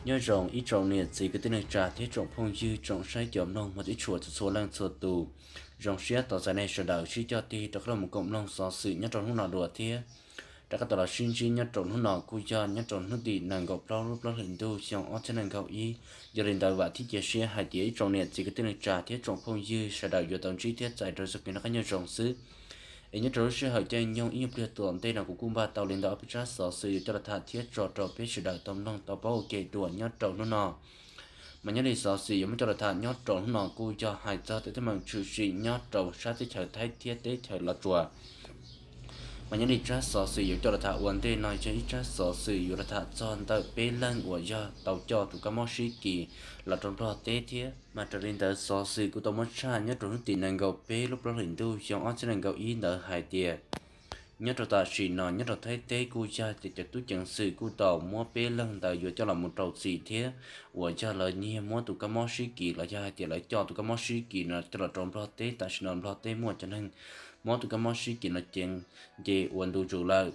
Nyob zoo ib tsoom niam txiv kwv tij neej tsa thiab tsoom phooj ywg tsoom saib cov mloog mog tib tshua txhua txhua leej txhua tus. Zoo siab tos txais nej sawv daws sib coj tig rov qab los mus koom mloog xov xwm nyob rau hnub no dua thiab. Rov qab tau los sib ntsib nyob rau hnub no kuj yog nyob rau hnub tim nees nkaum plaub lub plaub hlis ntuj xyoo ob txhiab nees nkaum ib. Yog li ntawd vam thiab cia siab hais tias ib tsoom niam txiv kwv tij neej tsa thiab tsoom phooj ywg sawv daws yuav tau ntsib thiab txais rau txoj kev noj qab nyob zoo xwb. Es nyob rau lub sij hawm caij nyoog ib nyuag pliag tom ntej no kuv kuj npaj tau li ntawm ob peb tsab xov xwm yuav coj los tham thiab tso rau peb sawv daws tau mloog tau paub ua ke dua nyob rau hnub no. Mas nyob li xov xwm yuav muab coj los tham nyob rau hnub no kuj yog hais txog tej teeb meem tshwm sim nyob rau sab teb chaws Thaib thiab teb chaws Los Tsuas. Mas nyob li tsab xov xwm yuav coj los tham ua ntej no yog ib tsab xov xwm yuav los tham txog ntawm peb leeg uas yog tau coj tus kab mob sib kis los rau Nplog teb thiab. Mas raws li ntawd xov xwm kuj tau muab tshaj nyob rau hnub tim nees nkaum peb lub plaub hlis ntuj xyoo ob txhiab nees nkaum ib ntawd hais tias nyob rau tam sim no nyob rau Thaib teb kuj yog tias cov tub ceev xwm kuj tau muab peb leeg ntawd yuav coj los mus rau txim thiab uas yog lawv nyiag muab tus kab mob sib kis los yog hais tias lawv coj tus kab mob sib kis no coj los rau Nplog teb. Tam sim no Nplog teb muaj cov neeg mob tus kab mob sib kis no ceev nce ua ntu zus lawm.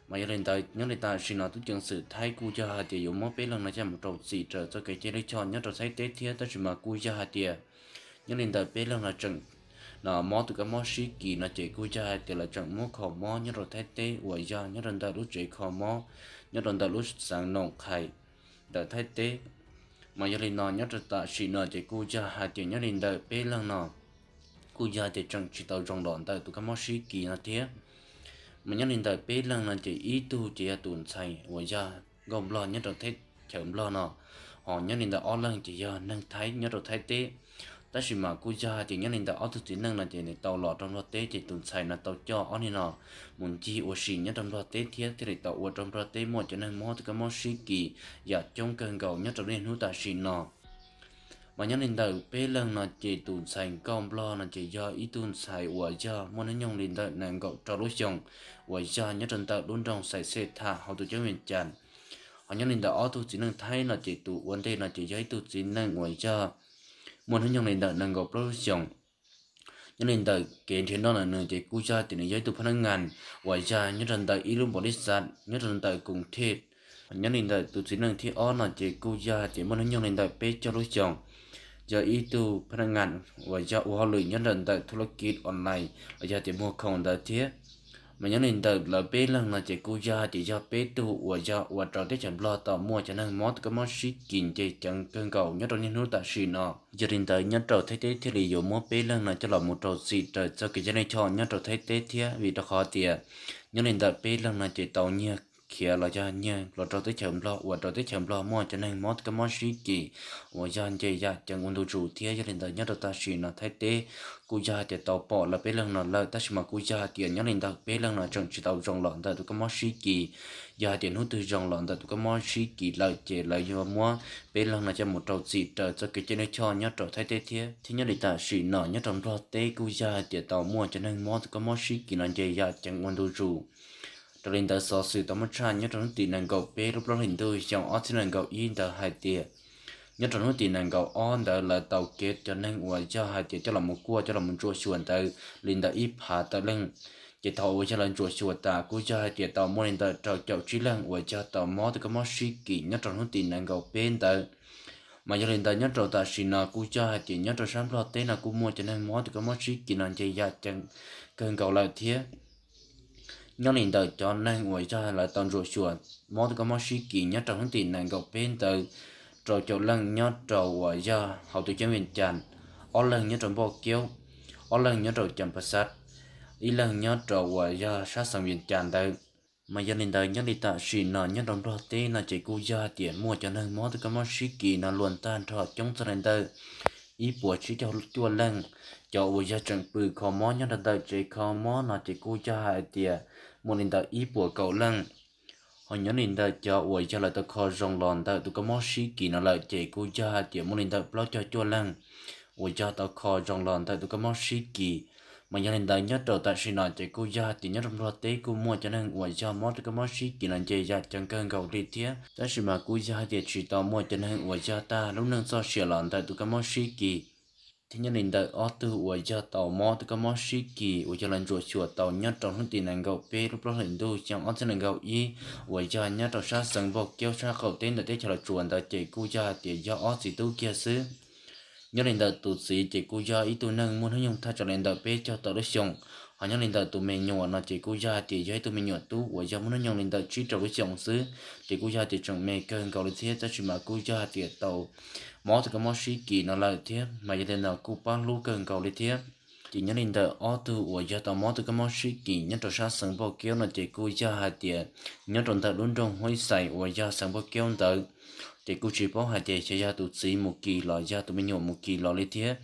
Mas yog li ntawd nyob li tam sim no tub ceev xwm Thaib kuj yog hais tias yuav muab peb leeg no coj mus rau txim raws txoj kev cai lij choj nyob rau Thaib teb thiab, tab sis mas kuj yog hais tias nyob li ntawm peb leeg no tseem no mob tus kab mob sib kis no ces kuj yog hais tias lawv tseem muab kho mob nyob rau Thaib teb uas yog nyob rau ntawm lub tsev kho mob nyob rau ntawm lub xeev Noom Qhais ntawm Thaib teb. Mas yog li no nyob rau tam sim no ces kuj yog hais tias nyob li ntawm peb leeg no kuj yog hais tias tseem tsis tau zoo los ntawm tus kab mob sib kis no thiab. Mas nyob li ntawm peb leeg no ces ib tug ces yog tus ntxhais uas yog nkauj Nplog nyob rau teb chaws Nplog no, ho nyob li ntawm ob leeg ces yog neeg Thaib nyob rau Thaib teb. Tab sis mas kuj yog hais tias nyob li ntawm ob tug txiv neej no ces nws tau los rau Nplog teb ces tus ntxhais no tau coj ob niag no mus ncig ua si nyob rau Nplog teb thiab thiaj li tau ua rau Nplog teb muaj cov neeg mob tus kab mob sib kis yam coob kawg nkaus nyob rau niaj hnub tam sim no. Mas nyob li ntawm peb leeg no ces tus ntxhais nkauj Nplog no ces yog ib tug ntxhais uas yog muaj hnub nyoog li ntawm nees nkaum rau lub xyoos, uas yog nyob rau ntawm lub nroog Xais Xej Tham hauv tus ceeb Vees Cas. Ho nyob li ntawm ob tug txiv neej Thaib no ces tus ua ntej no ces yog ib tug txiv neej uas yog muaj hnub nyoog li ntawm nees nkaum plaub lub xyoos. Nyob li ntawm kev nrhiav noj ntawm nws ces kuj yog tias nws yog ib tug phab nab ngas uas yog nyob rau ntawm ib lub npaum li xav nyob rau ntawm koom thej. Nyob li ntawm tus txiv neej thib ob no ces kuj yog hais tias muaj hnub nyoog li ntawm peb caug lub xyoos, yog ib tug phab nab ngas uas yog ua hauj lwm nyob rau ntawm thu lab kiv online los yog tias muag khoom ntawd thiab. Mas nyob li ntawm lawv peb leeg no ces kuj yog hais tias yog peb tug uas yog ua rau teb chaws Nplog tau muaj cov neeg mob tus kab mob sib kis nce ceev kawg nkaus nyob rau niaj hnub tam sim no. Yog li ntawd nyob rau Thaib teb thiaj li yuav muab peb leeg no coj los mus rau txim raws txoj kev cai lij choj nyob rau Thaib teb thiab, vim rau qhov tias nyob li ntawm peb leeg no ces tau nyiag khiav los yog nyiag los rau teb chaws Nplog ua rau teb chaws Nplog muaj cov neeg mob tus kab mob sib kis uas yog nce yam ceev ua ntu zus thiab. Yog li ntawd nyob rau tam sim no Thaib teb kuj yog hais tias tau pom lawv peb leeg no lawm, tab sis mas kuj yog hais tias nyob li ntawm peb leeg no tseem tsis tau zoo los ntawm tus kab mob sib kis. Yog hais tias hnub twg zoo los ntawm tus kab mob sib kis lawm ces lawv yuav muab peb leeg no coj mus rau txim raws txoj kev cai lij choj nyob rau Thaib teb thiab. Thiab nyob li tam sim no nyob rau Nplog teb kuj yog hais tias tau muaj cov neeg mob tus kab mob sib kis no nce yam ceev ua ntu zus. Raws li ntawd xov xwm tau muab tshaj nyob rau hnub tim nees nkaum peb lub plaub hlis ntuj xyoo ob txhiab nees nkaum ib ntawd hais tias nyob rau hnub tim nees nkaum ob ntawd lawv tau kev cov neeg uas yog hais tias coj los mus kuaj coj los mus ntsuam xyuas ntawd li ntawm ib phav tawm leej. Ces thaum uas yog lawv ntsuam xyuas tas kuj yog hais tias tau muaj li ntawm rau caum tsib leeg uas yog tau mob tus kab mob sib kis nyob rau hnub tim nees nkaum peb ntawd. Mas yog li ntawd nyob rau tam sim no kuj yog hais tias nyob rau sab Nplog teb no kuj muaj cov neeg mob tus kab mob sib kis no nce yam ceev kawg nkaus lawm thiab. Nyob li ntawm cov neeg uas yog lawv tau ntsuam xyuas mob tus kab mob sib kis nyob rau hnub tim nees nkaum peb ntawd, rau caum leej nyob rau uas yog hauv tus ceeb Vees Cas, ob leeg nyob rau Npoj Kiaub, ob leeg nyob rau Cas Pas Xav, ib leeg nyob rau uas yog sab xeev Vees Cas ntawd. Mas yog li ntawd nyob li tam sim no nyob rau Nplog teb no ces kuj yog hais tias muaj cov neeg mob tus kab mob sib kis no luag tag nrho coob txog li ntawm ib puas tsib caug cuaj leej. Cov uas yog tseem pw kho mob nyob rau ntawm tsev kho mob no ces kuj yog hais tias muaj li ntawm ib puas kaum leej. Ho nyob li ntawm cov uas yog lawv tau kho zoo los ntawm tus kab mob sib kis no lawm ces kuj yog hais tias muaj li ntawm plaub caug cuaj leej uas yog tau kho zoo los ntawm tus kab mob sib kis. Mas yog li ntawd nyob rau tam sim no ces kuj yog hais tias nyob rau Nplog teb kuj muaj cov neeg uas yog mob tus kab mob sib kis no nce yam ceev kawg nkaus li thiab, tab sis mas kuj yog hais tias tsis tau muaj cov neeg uas yog tag lub neej txoj sia los ntawm tus kab mob sib kis. Thiab nyob li ntawm ob tug uas yog tau mob tus kab mob sib kis uas yog lawv ntsuam xyuas tau nyob rau hnub tim nees nkaum peb lub plaub hlis ntuj xyoo ob txhiab nees nkaum ib, uas yog nyob rau sab xeev Npauj Kiaub sab qaum teb ntawm teb chaws Los Tsuas ntawd ces kuj yog hais tias yog ob txiv tub kiag xwb. Nyob li ntawm tus txiv ces kuj yog ib tug neeg muaj hnub nyoog thaj tsam li ntawm peb caug tawm lub xyoos, ho nyob li ntawm tus me nyuam no ces kuj yog hais tias yog ib tug me nyuam tub uas yog muaj hnub nyoog li ntawm tsib rau lub xyoos xwb, ces kuj yog hais tias tseem me kawg nkaus li thiab, tab sis mas kuj yog hais tias tau mob tus kab mob sib kis no lawm thiab, mas yog li no kuj pab hlub kawg nkaus li thiab. Ces nyob li ntawm ob tug uas yog tau mob tus kab mob sib kis nyob rau sab xeev Npauj Kiaub no ces kuj yog hais tias nyob rau ntawm lub nroog Huaib Xais uas yog xeev Npauj Kiaub ntawd, ces kuj tsis paub hais tias xyov yog tus txiv mus kis los yog tus me nyuam mus kis los li thiab,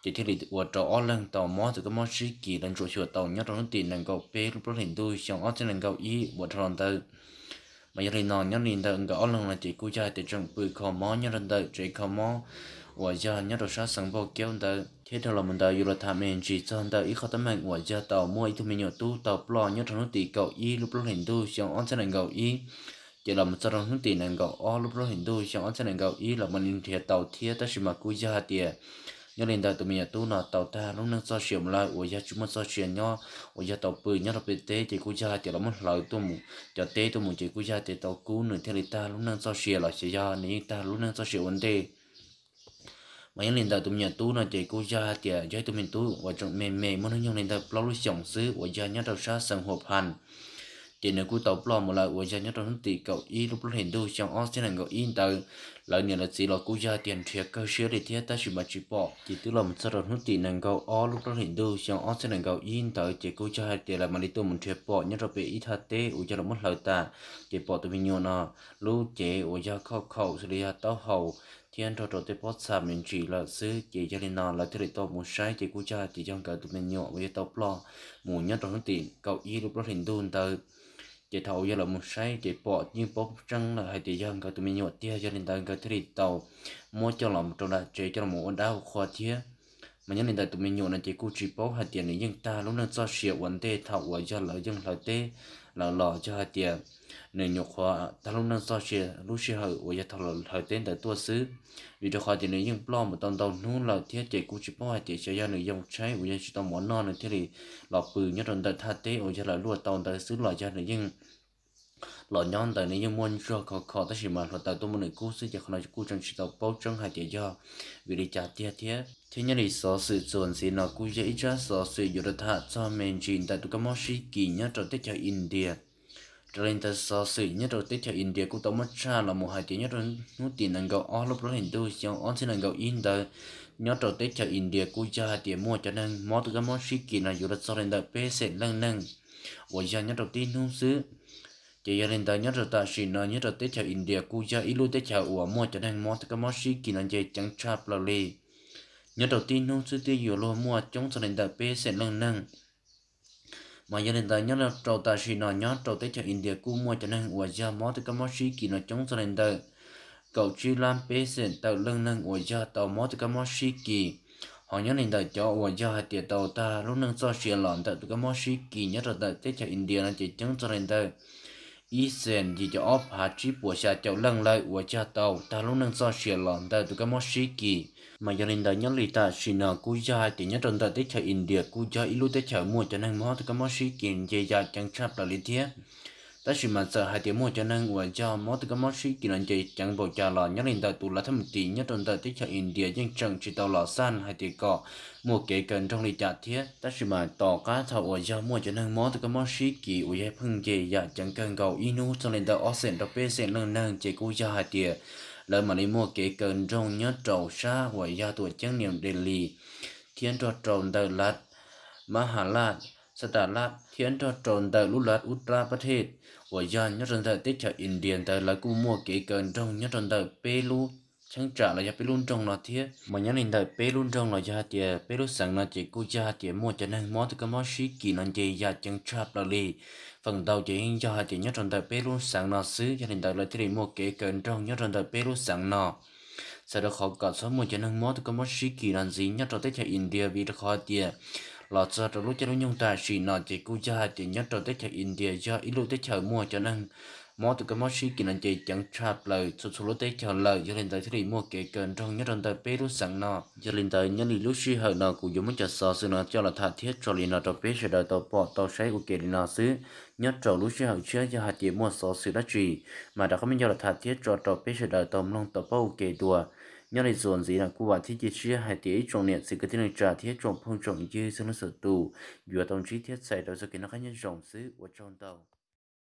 ces thiaj li ua rau ob leeg tau mob tus kab mob sib kis lawv ntsuam xyuas tau nyob rau hnub tim nees nkaum peb lub plaub hlis ntuj xyoo ob txhiab nees nkaum ib uas dhau los ntawd. Mas yog li no nyob li ntawm nkawd ob leeg no ces kuj yog hais tias tseem pw kho mob nyob rau ntawm tsev kho mob uas yog nyob rau sab xeev Npauj Kiaub ntawd. Thiab dhau los mus ntawd yuav los tham me ntsis txog ntawm ib qho teeb meem uas yog tau muaj ib tug me nyuam tub tau ploj nyob rau hnub tim kaum ib lub plaub hlis ntuj xyoo ob txhiab nees nkaum ib, ces los mus txog rau hnub tim nees nkaum ob lub plaub hlis ntuj xyoo ob txhiab nees nkaum ib los mam li nrhiav tau thiab, tab sis mas kuj yog hais tias nyob li ntawm tus me nyuam tub no tau tag lub neej txoj sia mus lawm uas yog tsis muaj txoj sia nyob, uas yog tau pw nyob rau pem teb ces kuj yog hais tias los muab hlawv tuaj mus cov teb tuaj mus ces kuj yog hais tias tau kub nws thiaj li tag lub neej txoj sia los xyov yog nws yeej tag lub neej txoj sia ua ntej. Mas nyob li ntawm tus me nyuam tub no ces kuj yog hais tias yog ib tug me tub uas tseem me me muaj hnub nyoog li ntawm plaub lub xyoos xwb uas yog nyob rau sab xeev Huam Phas, ces nws kuj tau ploj mus lawm uas yog nyob rau hnub tim kaum ib lub plaub hlis ntuj xyoo ob txhiab nees nkaum ib ntawd. Lawv niam lawv txiv los kuj yog hais tias nrhiav kawg siab li thiab tab sis mas tsis pom, ces twb los mus txog rau hnub tim nees nkaum ob lub plaub hlis ntuj xyoo ob txhiab nees nkaum ib ntawd ces kuj yog hais tias lawv mam li tuaj mus nrhiav pom nyob rau pem ib thaj teb uas yog los muab hlawv tas, ces pom tus me nyuam no lub cev uas yog khauj khaum xws li yog taub hau thiab nrog rau tej pob txha me ntsis lawm xwb, ces yog li no lawv thiaj li tau mus saib ces kuj yog hais tias yog nkawd tus me nyuam uas yog tau ploj mus nyob rau hnub tim kaum ib lub plaub hlis ntuj ntawd. Ces thaum uas yog lawv mus saib ces pom yeej paub tseeb lawm hais tias yog nkawd tus me nyuam tiag, yog li ntawd nkawd thiaj li tau muab coj los rau nram tsev coj los ua dab ua qhua thiab. Mas nyob li ntawm tus me nyuam no ces kuj tsis paub hais tias nws yeej tag lub neej txoj sia ua ntej thaum uas yog lawv yeej hlawv teb lawm los yog hais tias nws nyuam qhuav tag lub neej txoj sia lub sij hawm uas yog thaum lawv hlawv teb ntawd tuaj xwb, vim rau qhov tias nws yeej ploj mus tau ntau hnub lawm thiab ces kuj tsis paub hais tias xyov yog nws yoo tshaib uas yog tsis tau mov noj nws thiaj li los pw nyob rau ntawm thaj teb uas yog lawv luaj tau ntawd xwb los yog nws yeej los nyob ntawd nws yeej muaj ntsuag khov kho tab sis mas hluav taws tuaj muab nws kub xwb, ces qhov no kuj tseem tsis tau paub tseeb hais tias yog vim li cas tiag thiab. Thiab nyob li xov xwm txuas ntxiv no kuj yog ib tsab xov xwm yuav rau tham txog me ntsis ntawm tus kab mob sib kis nyob rau teb chaws India. Raws li ntawm xov xwm nyob rau teb chaws India kuj tau muab tshaj los mus hais tias nyob rau hnub tim nees nkaum ob lub plaub hlis ntuj xyoo ob txhiab nees nkaum ib ntawd, nyob rau teb chaws India kuj yog hais tias muaj cov neeg mob tus kab mob sib kis no yuav luag txog li ntawm peb xeem leej neeg uas yog nyob rau tib hnub xwb. Ces yog li ntawd nyob rau tam sim no nyob rau teb chaws India kuj yog ib lub teb chaws uas muaj cov neeg mob tus kab mob sib kis no nce ceev tshaj plaws li. Nyob rau tib hnub xwb twb yuav luag muaj coob txog li ntawm peb xeem leej neeg. Mas yog li ntawd nyob rau tam sim no nyob rau teb chaws India kuj muaj cov neeg uas yog mob tus kab mob sib kis no coob txog li ntawm kaum tsib lab peb xeem tawm leej neeg uas yog tau mob tus kab mob sib kis. Ho nyob li ntawm cov uas yog hais tias tau tag lub neej txoj sia los ntawm tus kab mob sib kis nyob rau ntawm teb chaws India no ces coob txog li ntawm ib xeem yim caum ob phav tsib puas xya caum leej lawm uas yog tau tag lub neej txoj sia los ntawm tus kab mob sib kis. Mas yog li ntawd nyob li tam sim no kuj yog hais tias nyob rau ntawm teb chaws India kuj yog ib lub teb chaws muaj cov neeg mob tus kab mob sib kis nce yam ceev tshaj plaws li thiab. Tab sis mas txawm hais tias muaj cov neeg uas yog mob tus kab mob sib kis no nce ceev npaum cas los nyob li ntawm tus lav thab mus tis nyob rau ntawm teb chaws India yeej tseem tsis tau los xaj hais tias kom muaj kev kaw nroog li cas thiab. Tab sis mas tom qab thaum uas yog muaj cov neeg mob tus kab mob sib kis uas yog pheej nce yam ceev kawg nkaus ib hnub txog li ntawm ob xeem rau peb xeem leej neeg ces kuj yog hais tias lawv mam li muaj kev kaw nroog nyob rau sab uas yog tuam ceeb New Delhi thiab nrog rau ntawm lav Maharashtra, Sataraj thiab nrog rau ntawm lub lav Uttar Pradesh uas yog nyob rau ntawm teb chaws India ntawd lawv kuj muaj kev kaw nroog nyob rau ntawm peb lub cheeb tsam los yog peb lub nroog no thiab. Mas nyob li ntawm peb lub nroog los yog hais tias peb lub xeev no ces kuj yog hais tias muaj cov neeg mob tus kab mob sib kis no nce yam ceev tshaj plaws li. Feem ntau ces yeej yog hais tias nyob rau ntawm peb lub xeev no xwb, yog li ntawd lawv thiaj li muaj kev kaw nroog nyob rau ntawm peb lub xeev no. Txawm rau qhov kom txhob muaj cov neeg mob tus kab mob sib kis no ntxiv nyob rau teb chaws India vim rau qhov tias los txog rau lub caij lub nyoog tam sim no ces kuj yog hais tias nyob rau teb chaws India yog ib lub teb chaws muaj cov neeg mob tus kab mob sib kis no ces ceev tshaj plaws txhua txhua lub teb chaws lawm, yog li ntawd thiaj li muaj kev kaw nroog nyob rau ntawm peb lub xeev no. Yog li ntawd nyob li lub sij hawm no kuv yuav muab cov xov xwm no coj los tham thiab tso li no rau peb sawv daws tau pom tau saib ua ke li no xwb. Nyob rau lub sij hawm tshiab yog hais tias muaj xov xwm dab tsi, mas rov qab muab coj los tham thiab tso rau peb sawv daws tau mloog tau paub ua ke dua. Nyob li txuas ntxiv no kuj vam thiab cia siab hais tias ib tsoom niam txiv kwv tij neej tsa thiab tsoom phooj tsoom ywg txhua leej txhua tus yuav tau ntsib thiab txais rau txoj kev noj qab nyob zoo xwb, ua tsaug ntau.